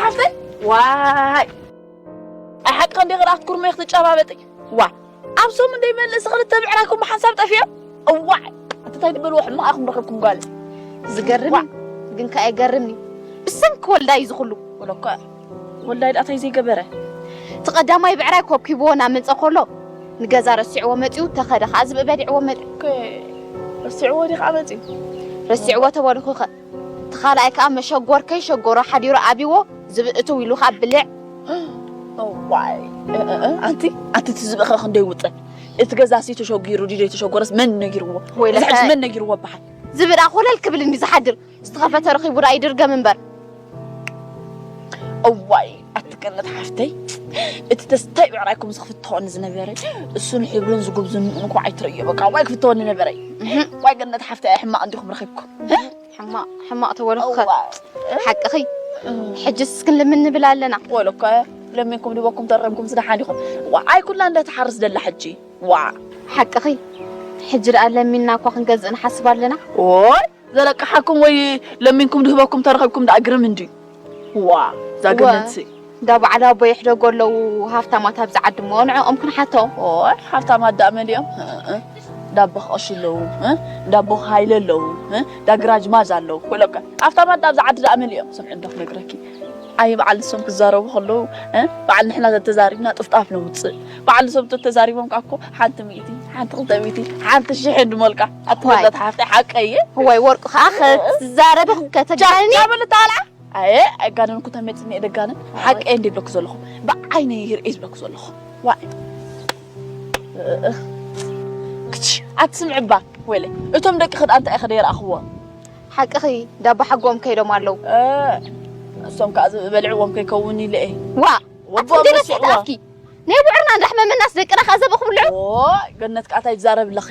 ሓፍተይ ዋይ ኣይ ሓቂ እንደ ቅርኣት ኩርመ ክትጨባበጢ ዋ ኣብ ሶም እንደይ መልእስ ክልተ ብዕራይኩም ብሓንሳብ ጠፊኦም እዋዕ ኣትታይ ድበልዎ ሕማቕ ኣኹም ረኸብኩም ጓል ዝገርም ግን ከኣ ይገርምኒ ብሰንኪ ወልዳይ ዝኽሉ ወለኳ ወልዳይ ዳእታይ ዘይገበረ እቲ ቀዳማይ ብዕራይ ኮብኪብዎ ናብ ምጸ ከሎ ንገዛ ረሲዕዎ መጺኡ ተኸደ ከኣ ዝብኢ በሊዕዎ መጺኡ ረሲዕዎ ዲኻ መጺኡ ረሲዕዎ ተበልኹኸ እቲ ካልኣይ ከኣ መሸጎር ከይሸጎሮ ሓዲሩ ኣብይዎ ዝብኢ እትው ኢሉ ከኣ ብልዕ ዋይ ኣንቲ ኣንቲ እቲ ዝብኢ ከ ክንደይ ውጥን እቲ ገዛ ሲ ተሸጊሩ ድዩ ዘይተሸጎረስ መን ነጊርዎ ወይ እዚ ለከ- ሕጂ መን ነጊርዎ በሓል ዝብኢ ደኣ ኮለል ክብል እንዲ ዝሓድር ዝተኸፈተ ረኺቡ ደኣ ይድርገም እምበር እዋይ ኣትገነት ሓፍተይ እቲ ተስታይ ብዕራይኩም ዝኽፍትኾኒ ዝነበረ እሱን ሕብሩን ዝጉብዝን እንኳ ኣይትርእዮ በቃ ዋይ ክፍትወኒ ነበረ ዋይ ገነት ሓፍተይ ሕማቕ እንዲኹም ረኺብኩም ሕማቕ ሕማቕ ተበልኩኸ ሓቅኺ ሕጅስ ክንልምን ንብል ኣለና ወለኮ ለሚንኩም ድበኩም ተረምኩም ዝደሓን ኢኹም ዋይ ኩላ እንዳተሓርስ ደላ ሕጂ ዋ ሓቅኺ ሕጂ ደኣ ለሚንና እኳ ክንገዝእ ንሓስብ ኣለና ኦይ ዘለቅሓኩም ወይ ለሚንኩም ድህበኩም ተረኸብኩም ደኣ ግርም እንድዩ ዋ ዛገነንሲ እንዳ በዓል ኣቦ የሕደጎ ኣለዉ ሃፍታማት ኣብዚ ዓዲ እሞ ንዕኦም ክንሓቶም ኦይ ሃፍታማት ደኣ መሊኦም ዳቦ ክቐሹ ኣለዉ ዳቦ ሃይለ ኣለዉ ዳግራጅ ማዝ ኣለዉ ወለካ ሃፍታማት ደኣ ኣብዚ ዓዲ ደኣ መሊኦም ስምዒ እንዶ ክነግረኪ ኣይ በዓል ንሶም ክዛረቡ ከለዉ በዓል ንሕና ተተዛሪብና ጥፍጣፍ ነውፅእ በዓል ንሶም ተተዛሪቦም ከዓ እኮ ሓንቲ ሚእቲ ሓንቲ ክልተ ሚእቲ ሓንቲ ሽሕ እንድመልካ ኣትመለት ሓፍቲ ሓቀየ ወይ ወርቁ ከዓ ክትዛረቢ ከተጋኒ ጃበለ ተቃልዓ ኣየ ኣይጋነንኩ ተመፅኒ ደጋነን ሓቀየ እንዲ ብለኩ ዘለኹ ብዓይነ ይርኢ ዝብለኩ ዘለኹ ዋይ ኣትስምዕባ ወለ እቶም ደቂ ክዳንታ ኢኸ ደይረኣኽዎ ሓቅኺ ዳባ ሓጎም ከይዶም ኣለዉ እሶም ከዓ ዝብኢ በልዕዎም ከይከውን ኢለ እየ ዋ ወቦ ኣትንዴለ መሲዕዋ። ስሕታፍኪ ናይ ብዕርና እንዳሕመመናስ ደቅና ከዓ ዘብእ ክብልዑ ኦይ ገነት ከዓ እንታይ ይዛረብ ኣለኺ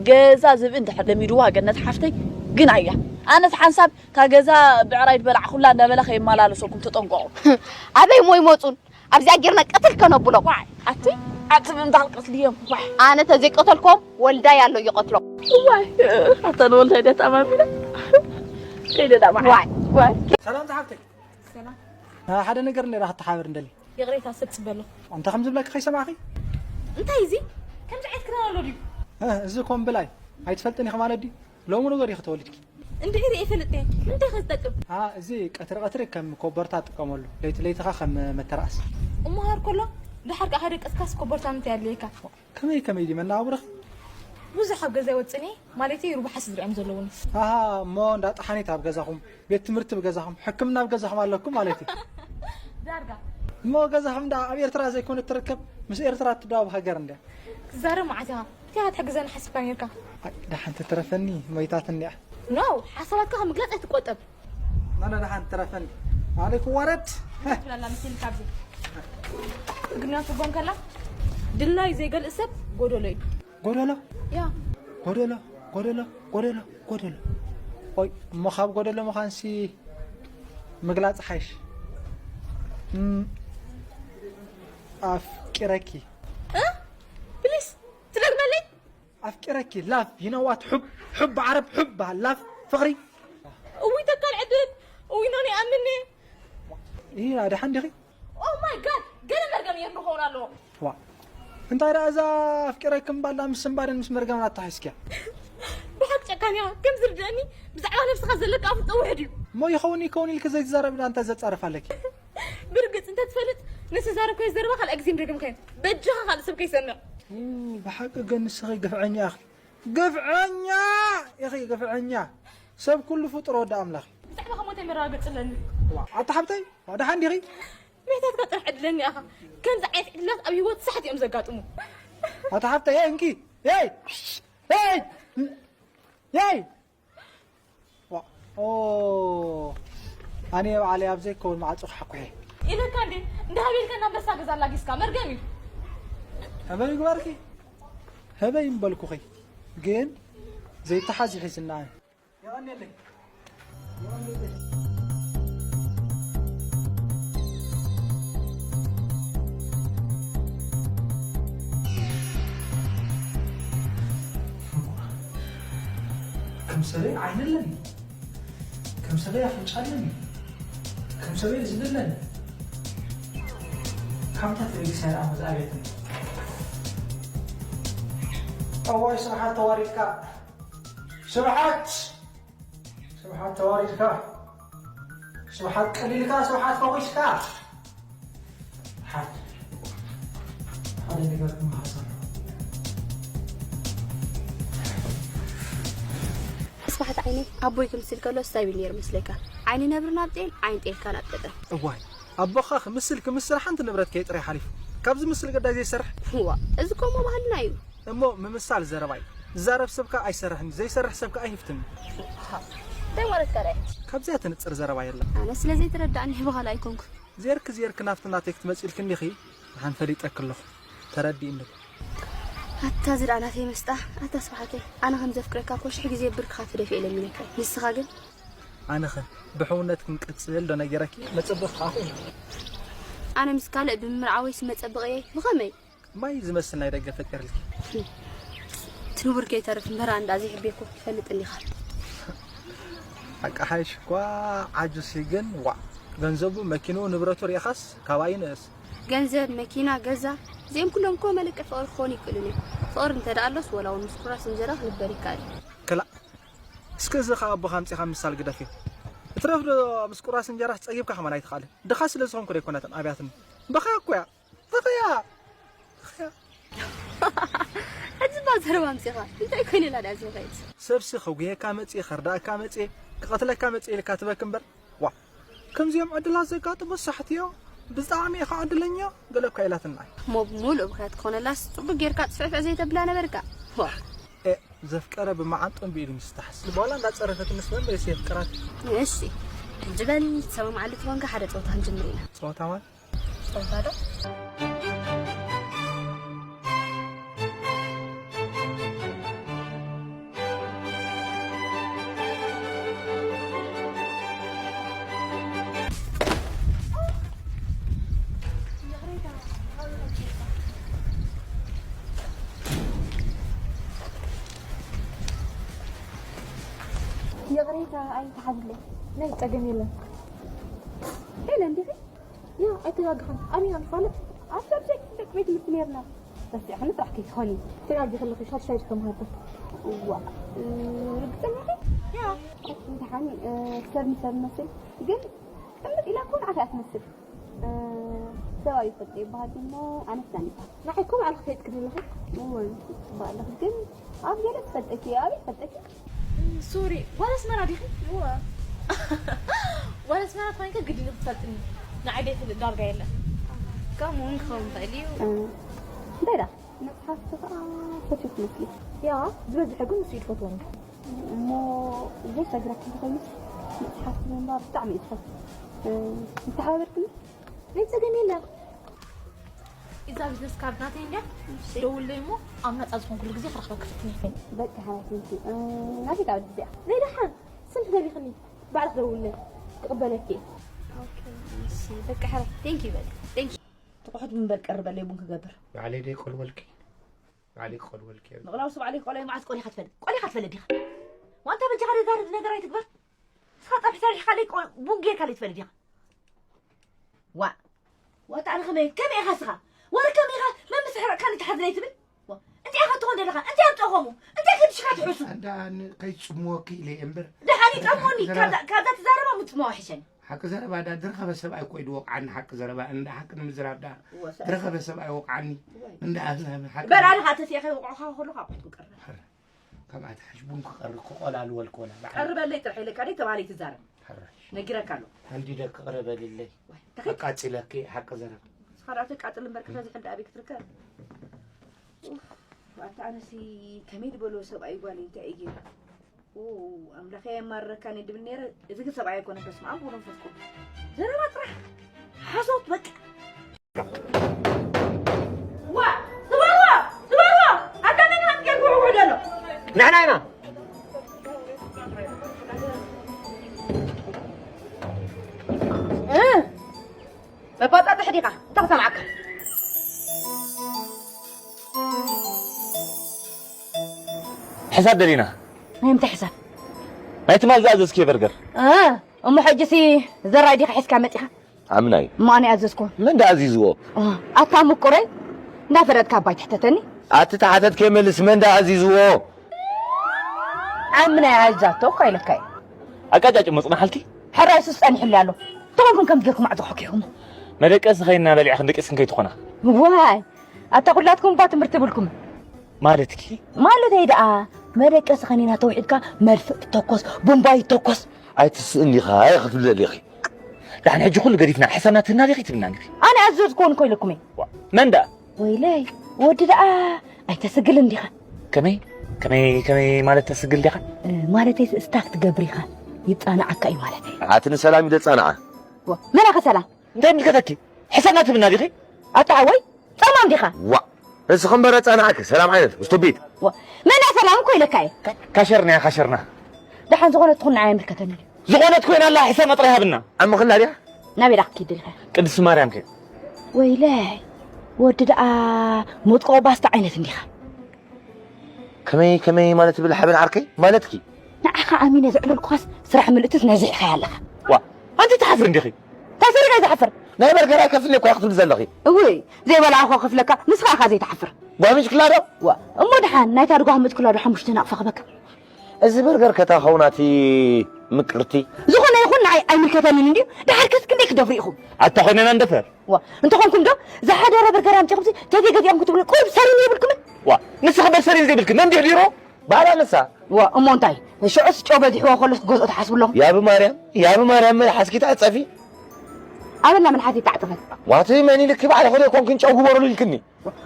ገዛ ዝብኢ እንድሕር ለሚድዋ ገነት ሓፍተይ ግን ኣያ ኣነስ ሓንሳብ እታ ገዛ ብዕራይ ድበላዕኹላ እንዳበለ ከይመላለሰኩም ተጠንቀቑ ኣበይ ሞ ይመፁን ኣብዚኣ ጌርና ቀትል ከነብሎ ዋይ ኣቲ ኣቲ ብምንታይ ክትቀትልዮም ዋይ ኣነ ተዘይቀተልኮም ወልዳይ ኣሎ ይቐትሎ ዋይ ኣታ ንወልዳይ ደታ ማሚና ከይደዳ ማይ ዋይ ዋይ ሰላም ዝሓፍተይ ሰላም ሓደ ነገር ነራ ክትሓበር እንደሊ ይቕሬታ ሰብ ጽበሎ እንታይ ከም ዝብለኪ ከይሰማዕኺ እንታይ እዚ ከምዚ ዓይነት ክዳን ኣሎ ድዩ እዚ ኮምብላይ ኣይትፈልጥን ኢኺ ማለት ድዩ ሎሚ ነገር ኢኺ ተወሊድኪ እንድሕር እየ ፈልጥ እየ ንምንታይ ከ ዝጠቅም እዚ ቀትሪ ቀትሪ ከም ኮቦርታ ጥቀመሉ ለይቲ ለይቲ ኸ ከም መተራእስ እሞ ሃር ከሎ ድሓር ከዓ ከደቀስካስ ኮቦርታ ምንታይ ኣድልየካ ከመይ ከመይ ድዩ መነባብሮኺ ብዙሕ ኣብ ገዛ ይወፅእኒ ማለተይ ሩባሓት ስድራ እዮም ዘለውኒ ኣሃ እሞ እንዳ ጠሓኒት ኣብ ገዛኹም ቤት ትምህርቲ ብገዛኹም ሕክምና ብገዛኹም ኣለኩም ማለት እዩ ዳርጋ እሞ ገዛኹም እንዳ ኣብ ኤርትራ ዘይኮነ ትርከብ ምስ ኤርትራ ትዳወብ ሃገር እንድያ ትዛረብ መዓት ኢኻ እንታይ ክትሕግዘኒ ሓሲብካ ነርካ ደሓን ትትረፈኒ ሞይታትኒ እያ no ሓሳባትካ ካብ ምግላፅ ኣይትቆጠብ ናና ደሓን ትረፈኒ ኣበይ ክዋረድ ትብላላ ምሲል ካብዚ ትግርኛ ትርጎም ከላ ድላይ ዘይገልእ ሰብ ጎደሎ እዩ ጎደሎ ያ ጎደሎ ጎደሎ ጎደሎ ጎደሎ ኦይ እሞ ካብ ጎደሎ ምዃንሲ ምግላፅ ሓይሽ ኣፍቂረኪ ፕሊስ ትደግመለይ ኣፍቂረኪ ላቭ you know what حب حب ዓረብ حب በሃል ላቭ ፍቕሪ እውይ ተካል ዕድል እውይ ኖኒ ኣምኒ ይህ ኣድሓን ዲኺ oh my god ገለ መርገም የር ንኸውን ኣለዎ ዋ እንታይ ደኣ እዛ ኣፍቂረኪ እምባላ ምስ ስምባደን ምስ መርገምን ኣተሓሒዝክያ ብሓቅ ጨካን ኢኻ ከም ዝርድአኒ ብዛዕባ ነብስኻ ዘለካ ኣፍልጦ ውሕድ እዩ እሞ ይኸውን ይከውን ኢልኪ ዘይትዛረቢ ደኣ እንታይ ዘጻርፍ ኣለኪ ብርግጽ እንተትፈልጥ ንዝተዛረብካዮ ዘረባ ካልኣይ ግዜ ምደገምካዮ በጃኻ ካልእ ሰብ ከይሰምዕ ብሓቂ ግን ንስኺ ግፍዐኛ ኢኺ ግፍዐኛ ኢኺ ግፍዐኛ ሰብ ኩሉ ፍጡር ወዲ ኣምላኽ እዩ ብዛዕባ ከሞተይ መረጋገጺ ኣለኒ ኣታ ሓብተይ ደሓን ዲኺ ሜታትካ ጥራሕ ዕድለኛ ኢኻ ከምዚ ዓይነት ዕድላት ኣብ ህይወት ሳሕት እዮም ዘጋጥሙ ኣታ ሓብተይ እንኪ ይ ይ ይ ኣነ ባዕለይ ኣብ ዘይከውን ማዕጾ ክሓኩሐ ኢለካ እንዴ እንዳሃበ ኢልካ እናንበሳ ገዛ ኣላጊስካ መርገም እዩ ህበይ ግበርኪ ህበይ እምበልኩኺ ግን ዘይተሓዝ ይሒዝና የቐንየለይ ከም ሰበይ ዓይኒ ኣለኒ ከም ሰበይ ኣፍንጫ ኣለኒ ሰበይ ዝብለኒ ካብታ ትርኢ ሰላም ዝኣቤትን። እዋይ ስብሓት ተዋሪድካ። ስብሓት! ስብሓት ተዋሪድካ። ስብሓት ቀሊልካ፣ ስብሓት ፈኺስካ። ሓት ሓደ ነገር ክመሃሰ። ስብሓት ዓይነይ ኣቦይ ክምስል ከሎ ስታይ ቢል ነይሩ መስለካ። ዓይኒ ነብሪ ናብ ጤል፣ ዓይኒ ጤልካ ናብ ጠጠር። እዋይ ኣቦኻ ክምስል ክምስል ሓንቲ ንብረት ከይጥረይ ሓሊፉ ካብዚ ምስል ገዳይ ዘይሰርሕ። ዋ እዚ ኮሞ ባህልና እዩ። እሞ ምምሳል ዘረባ እዩ። ዝዛረብ ሰብካ ኣይሰርሕን ዘይሰርሕ ሰብካ ኣይህፍትን። እንታይ ማለት ካልኣይ? ካብዚኣ ትንፅር ዘረባ የለን። ኣነ ስለ ዘይተረዳእኒ በሃላ ኣይኮንኩ። ዜርክ ዜርክ ናፍቲ ናተይ ክትመፂ ኢልክኒ ዲኺ? ንሓን ፈሊጠክ ኣለኹ። ተረዲእኒ እኮ። ኣታ ዝድኣ ናተይ መስጣ ኣታ ስብሓተይ ኣነ ከም ዘፍቅረካ እኮ ሽሕ ግዜ ብርክኻ ተደፊኤ ለሚነካ ንስኻ ግን ኣነኸ ብሕውነት ክንቅጽል ዶ ነጊረኪ መጸበኺ ከኣ ኮይኑ ኣነ ምስ ካልእ ብምምርዓወይስ መጸበቕየይ ብኸመይ ማይ ዝመስል ናይ ደገ ፈጢርልኪ ትንቡር ከይተርፍ እምበር ኣንዳ ዘይሕቤኮ ትፈልጥ እንዲኻ ኣቃሓይሽ እኳ ዓጁሲ ግን ዋዕ ገንዘቡ መኪንኡ ንብረቱ ሪኢኻስ ካባይ ንእስ ገንዘብ፣ መኪና፣ ገዛ እዚኦም ኩሎም እኮ መለክዒ ፍቕሪ ክኾኑ ይኽእሉን እዮም። ፍቕሪ እንተ ደኣ ኣሎስ ወላ እውን ምስ ቁራስ እንጀራ ክግበር ይከኣል እዩ። ክላእ! እስኪ እዚ ኸኣ ኣቦኻ ኣምጺእኻ ምምሳል ግደፍዮ። እትረፍ ዶ ምስ ቁራስ እንጀራስ ጸጊብካ ከማን ኣይትኽኣልን። ድኻ ስለ ዝኾንኩ ዶ ኣይኮነትን ኣብያትኒ። በኸያ እኮ እያ። በኸያ! በኸያ! ሕጂ እባ ዘረባ ኣምጺእኻ። እንታይ ኮይነ ኢላ ደኣ እዚኣ ኸይድ? ሰብሲ ከጉህየካ መጽየ፣ ከርድኣካ መጽየ፣ ክቐትለካ መጽየ ኢልካ ትበኪ እምበር ዋእ! ከምዚኦም ዕድላት ዘጋጥሙ ሳሕቲ እዮም። ብጣዕሚ ኢኻ ዕድለኛ ገለ እኳ ኢላትና እያ። እሞ ብምሉእ ምኽንያት ክኾነላስ ጽቡቕ ጌርካ ጽፍዕፍዕ ዘይተብላ ነበርካ። ዋእ! ኤእ ዘፍቀረ ብመዓንጥኡ እምቢ ኢሉ ምስታሕስ። ጓላ እንዳጸረፈትንስ መን በይሲ የፍቅራት? እሺ ሕጂ በል ትሰማምዓሉ ተኾንካ ሓደ ጸወታ ክንጅምር ኢና። ጸወታ ማለት? ጸወታ ዶ? ይቕሬታ ኣይትሓዝለይ ናይ ጸገም የለን ሄለን ዲኺ? ያ ኣይተጋግኻን ኣበይ ኢና ንፋለጥ ኣብ ሰብ ዘይትፍለጥ ቤት ትምህርቲ ነይርና ረሲዕኽኒ ጥራሕ ከይትኾኒ ተጋጊኺ ኣለኺ ሻድሻይ ከመሃርኩ እዋ ርግጸኛ ዲኺ? ያ ደሓን ሰብ ንሰብ ንመስል ግን ሕምቕ ኢላ እኮ ንዓኺ እያ ትመስል ሰብኣይ ይፈልጦ ይበሃል እሞ ኣነስ ዳን ይበሃል ንዓይ እኮ ባዕልኺ ትፈልጢ ክትብልኺ እወ ትፅባእ ኣለኺ ግን ኣብ ገለ ትፈልጠኪ እየ ኣበይ ትፈልጠኪ ሶሪ ጓል ኣስመራ ዲኺ እወ ጓል ኣስመራ ኮይንከ ግድን ክትፈልጥኒ ንዓይ ደይፈልጥ ዳርጋ የለን ከምኡ እውን ክኸውን ይኽእል እዩ እንታይ ዳ መፅሓፍቲ ከዓ ፈትዩ ትመስሊ ያ ዝበዝሐ ግን ንሱ እዩ ዝፈትወኒ እሞ ዘይሰግረኪ እንተኾይኑስ መፅሓፍቲ ምንባብ ብጣዕሚ እየ ዝፈቱ ምተሓባበርክኒ ናይ ፀገም የለን እዛ ቢዝነስ ካርድ ናተይ እንድያ ደውለይ እሞ ኣብ ናፃ ዝኾንኩሉ ግዜ ክረኽበኪ ፍትኒ በቃ ሓላፊ ናተይ ካብ ግዜኣ ናይ ደሓን ስም ትደሊኽኒ ባዕልኽ ደውለይ ክቕበለኪ እየ በቃ ሓላፊ ቴንኪ በል ቴንኪ ትቑሑት ምንበር ቀርበለይ ቡን ክገብር ባዕለይ ደይ ቆልወልኪ ባዕለይ ክቆልወልኪ እየ ንቕላውሲ ባዕለይ ክቆልወ መዓስ ቆሊኻ ትፈልጥ ቆሊኻ ትፈልጥ ዲኻ ዋንታ በጃኻ ደዛርብ ነገር ኣይትግበር ንስኻ ጸብሒ ሰሪሕካለይ ቡን ጌርካለይ ትፈልጥ ዲኻ ዋእ ዋታ ኣነ ከመይ ከመይ ኢኻ ስኻ ወረ ከመይ ኢኻ መምስ ሕረቕካኒ ትሓዝለይ ትብል እንታይ ኢኻ ትኾን ዘለኻ እንታይ ኣምፀእኾሙ እንታይ ከድሽካ ትሕሱ እንዳ ከይፅምወኪ ኢለ እየ እምበር ደሓን ይጠሞኒ ካብዛ ትዛረባ ምፅመዋ ሕሸኒ ሓቂ ዘረባ ዳ ዝረኸበ ሰብኣይ እኮ እዩ ዝወቕዓኒ ሓቂ ዘረባ እንዳ ሓቂ ንምዝራብ ዳ ዝረኸበ ሰብኣይ ወቕዓኒ እንዳ ሓቂ በል ኣነ ከዓ ተሲእኻ ይወቕዑኻ ከለኹ ኣቑሑት ክቀርብ ከምኣ ትሕሽ ቡን ክቐሪ ክቆላልወልክ ወላ በዓል ቀርበለይ ጥራሕ ኢለካ ደይ ተባሃለይ ትዛረብ ሕራሽ ነጊረካ ኣሎ ሃንዲደ ክቕረበልለይ ኣቃጺለኪ ሓቂ ዘረባ ንስኻ ደኣ ተቃጥል እምበር ከተዝሕል ደኣ ኣበይ ክትርከብ ኡፍ፣ ኣታ ኣነሲ ከመይ ዝበሎ ሰብኣይ ጓል እንታይ እየ ኡ፣ ኣምላኸይ ኣየማርረካን እየ ድብል ነይረ። እዚ ግን ሰብኣይ ኣይኮነን በስመ ኣብ ወመንፈስ ቅዱስ። ዘረባ ጥራሕ ሓሶት በቃ። ዋ፣ ስበርዋ፣ ስበርዋ። ኣታ መን ሃም ጌርኩ ውዕውዕ ዘሎ? ንሕና ኢና። እ፣ መባጣጥሕ ዲኻ? እንታይ ክሰምዓካ? ሕሳብ ደሊና ናይ ምንታይ ሕሳብ ናይ ትማል ዝኣዘዝክዮ በርገር እ እሞ ሕጂሲ ዘራይ ዲኻ ሒዝካ መጺኻ? ዓምናይ። እሞ ኣነ ኣዘዝኩ። መን ደኣ ኣዚዝዎ? ኦ፣ ኣታ ምቁረይ፣ እንዳፈረድካ ኣባይ ትሕተተኒ? ኣቲ ተሓተት ከይመልስ መን ደኣ ኣዚዝዎ? ዓምናይ ኣዛቶ እኮ ኢለካ እየ። ኣቃጫጭ መጽናሓልኪ? ሕራይ ሱስ ጸኒሕሉ ኣሎ። ተኾንኩም ከም ጌርኩም ኣዕጽሖ ኪኹም። መደቀሲ ኸይና በሊዕኽን ደቂስን ከይትኾና። ዋይ፣ ኣታ ኩላትኩም እባ ትምህርቲ ብልኩም። ማለትኪ? ማለተይ ደኣ፣ መደቀሲ ኸኒና ተውሒድካ መድፍእ ይተኮስ፣ ቡምባ ይተኮስ። ኣይትስእን ዲኻ፣ ኣይ ክትብሊ ዘሊኺ። ዳሕን ሕጂ ኩሉ ገዲፍና፣ ሕሳብና ትህብና ዲኺ ትብልና ዲኺ? ኣነ ኣዘዝኩ እኮ ኢለኩም እየ። ዋ፣ መን ደኣ? ወይለይ፣ ወዲ ደኣ ኣይተስግልን ዲኻ? ከመይ፣ ከመይ፣ ከመይ ማለት ተስግል ዲኻ? እ፣ ማለተይ ስታክ ትገብር ኢኻ፣ ይጻናዓካ እዩ ማለተይ። ኣቲ ንሰላም ኢለ ጻናዓ። ዋ፣ መን ኣኸ ሰላም? እንታይ ይምልከተኪ? ሕሳብና ትብልና ዲኺ? ኣታ ሓወይ፣ ጸማም ዲኻ? ዋ፣ እስኺ እምበር ኣጻናዕኪ፣ ሰላም ዓይነት፣ ስቱፒድ። ዋ፣ መን እያ ሰላም እኮ ኢለካ እየ። ካ-፣ ካሸርና እያ፣ ካሸርና። ደሓን ዝኾነት ትኹን ንዓይ ኣይምልከተንን እዩ። ዝኾነት ኮይና ኣላ፣ ሕሳብና ጥራይ ሃብና። ዓምኽላ ድያ? ናበይ ደኣ ክትከይድ ደሊኻ? ቅድስቲ ማርያም ከ? ወይለይ፣ ወዲ ደኣ መጥቆ ባስታ ዓይነት እንዲኻ። ከመይ፣ ከመይ ማለት ትብል ሓበን ዓርከይ? ማለትኪ? ንዓኻ ኣሚነ ዘዕለልኩኻስ ስራሕ ምልእትስ ነዚሕኻያ ኣለኻ። ዋ፣ ኣንቲ ትሓፍሪ እንዲኺ? እንታይ ሰሪሐ ዝሓፍር? ናይ በርገር ኣይከፍልን እኮ ክትብሊ ዘለኺ። እውይ፣ ዘይበላዕኹ ክፍለካ፣ ንስኻ ኢኻ ዘይትሓፍር። ጓሂ ምጭ ክላ ዶ? ዋ፣ እሞ ደሓን ናይታ ድጓሂ ምጭ ክላ ዶ ሓሙሽተ ናቕፋ ክበካ? እዚ በርገር ከታ ኸውናቲ ምቅርቲ። ዝኾነ ይኹን ንዓይ ኣይምልከተንን እንድዩ። ደሓር ከስ ክንደይ ክደፍሩ ኢኹም? ኣታ ኾይነና እንደፈር። ዋ፣ እንተኾንኩም ዶ ዝሓደረ በርገር ኣምጺኹምሲ ተዘይ ገዚኦም ክትብሉ ቁሩብ ሰሪን የብልኩምን? ዋ፣ ንስኺ በር ሰሪን ዘይብልኪ፣ መን ድሕዲሮ? ባላ ንሳ። ዋ፣ እሞ እንታይ? ሽዑስ ጨው በዚሕዎ ከሎስ ክገዝኦ ትሓስቡ ኣለኹም? ያብ ማርያም፣ ያብ ማርያም መልሓስኪ ተዕጸፊ። ኣበላ መልሓስ ይተዓጸፈት። ዋቲ መን ኢልኪ ባዕልኺ ዶ ኣይኮንክን ጨው ግበሩሉ ኢልክኒ?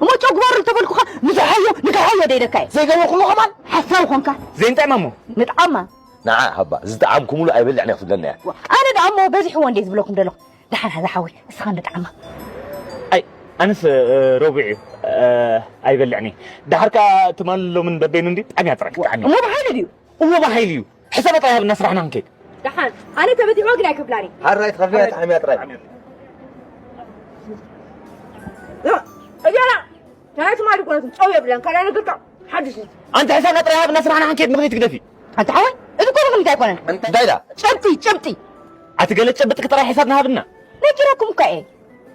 እሞ ጨው ግበሩሉ ተበልኩኻ ንዝሓዮ፣ ንግሓዮ ዶ ኢለካ እየ? ዘይገበርኩሉ ከማን? ሓሳዊ ኾንካ። ዘይንጥዕማ እሞ? ንጥዓማ። ንዓ ሃባ፣ ዝጠዓምኩምሉ ኣይበልዕን እየ ክትብለና እያ። ዋ፣ ኣነ ደኣ እሞ በዚሕዎ እንዴ ዝብለኩም ዘለኹ? ደሓን ሓዛ ሓወይ፣ እስኻ እንዶ ጠዓማ። ኣይ፣ ኣነስ፣ እ፣ ረቡዕ እዩ፣ እ፣ ኣይበልዕን እየ። ደሓር ከኣ ትማልን ሎምን በበይኑ እንዲ ብጣዕሚ እያ ጥራይ ክትጥዓም እያ። እሞ ብሓይሊ ድዩ? እሞ ብሓይሊ እዩ። ሕሰብ ጥራይ ሃብና ስራሕና ክንከይድ። ደሓን፣ ኣነ ተበቲዕዎ ግን ኣይክብላን እየ። ሓራይ ትኸፍልያ ጥዓምያ ጥራይ። ያ፣ እዚኣ ናይ ትማሊ ኮነትም ጨው የብለን፣ ካልኣ ነገር ከዓ ሓድሽ እዩ። ኣንቲ ሕሰብ ጥራይ ሃብና ስራሕና ክንከይድ ምኽንያት ግደፊ። ኣንታ ሓወይ፣ እዚ እኮ ምኽንያት ኣይኮነን። እንታይ ኢላ? ጭብጢ፣ ጭብጢ። ኣቲ ገለ ጭብጢ ጥራይ ሕሳብ ንሃብና። ነጊረኩም እኮ እየ።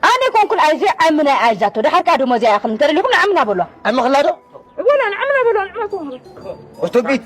ኣነ ኮንኩን ኣይዘ ዓሚ ናይ ኣይዛቶ። ደሓር ከኣ ደሞዝ ይኣኽል እንተደሊኹም ንዓምና በሏ። ዓሚ ክላ ዶ? ወላ ንዓምና በሏ፣ ንዓምና ትኾኑ። እቱቢት።